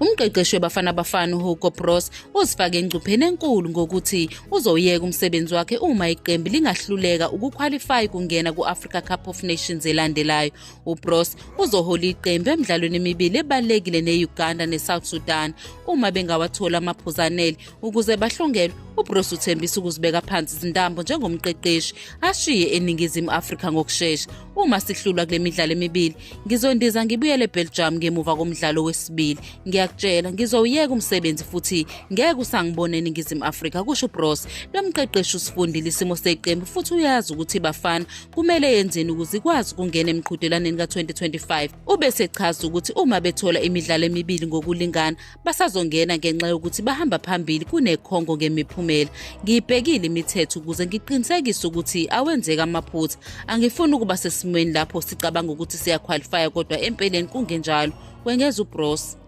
Umqeqeshi weBafana Bafana uHugo Broos uzifake engcupheni enkulu ngokuthi uzoyeka umsebenzi wakhe uma iqembu lingahluleka ukukhwalifayi kungena ku-Africa Cup of Nations elandelayo. UBroos uzohola iqembu emidlalweni emibili ebalulekile ne-Uganda ne-South Sudan uma bengawathola amaphuzu anele ukuze bahlongelwe. UBroos uthembisa ukuzibeka phansi izintambo njengomqeqeshi ashiye eNingizimu Afrika ngokushesha. Uma sihlulwa kule midlalo emibili, ngizondiza ngibuyele eBelgium ngemuva komdlalo wesibili. Ngiyakutshela, ngizowuyeka umsebenzi futhi ngeke usangibona eNingizimu Afrika, kusho uBroos. Lo mqeqeshi usifundile isimo seqembu futhi uyazi ukuthi iBafana kumele yenzeni ukuze ikwazi ukungena emqhudelwaneni ka-2025. Ube sechaza ukuthi uma bethola imidlalo emibili ngokulingana, basazongena ngenxa yokuthi bahamba phambili kuneCongo ngemiphumela. Ngiyibhekile imithetho ukuze ngiqinisekise ukuthi awenzeki amaphutha. Angifuni ukuba sesimweni lapho sicabanga ukuthi siyakhwalifaya kodwa empeleni kungenjalo, kwengeza uBroos.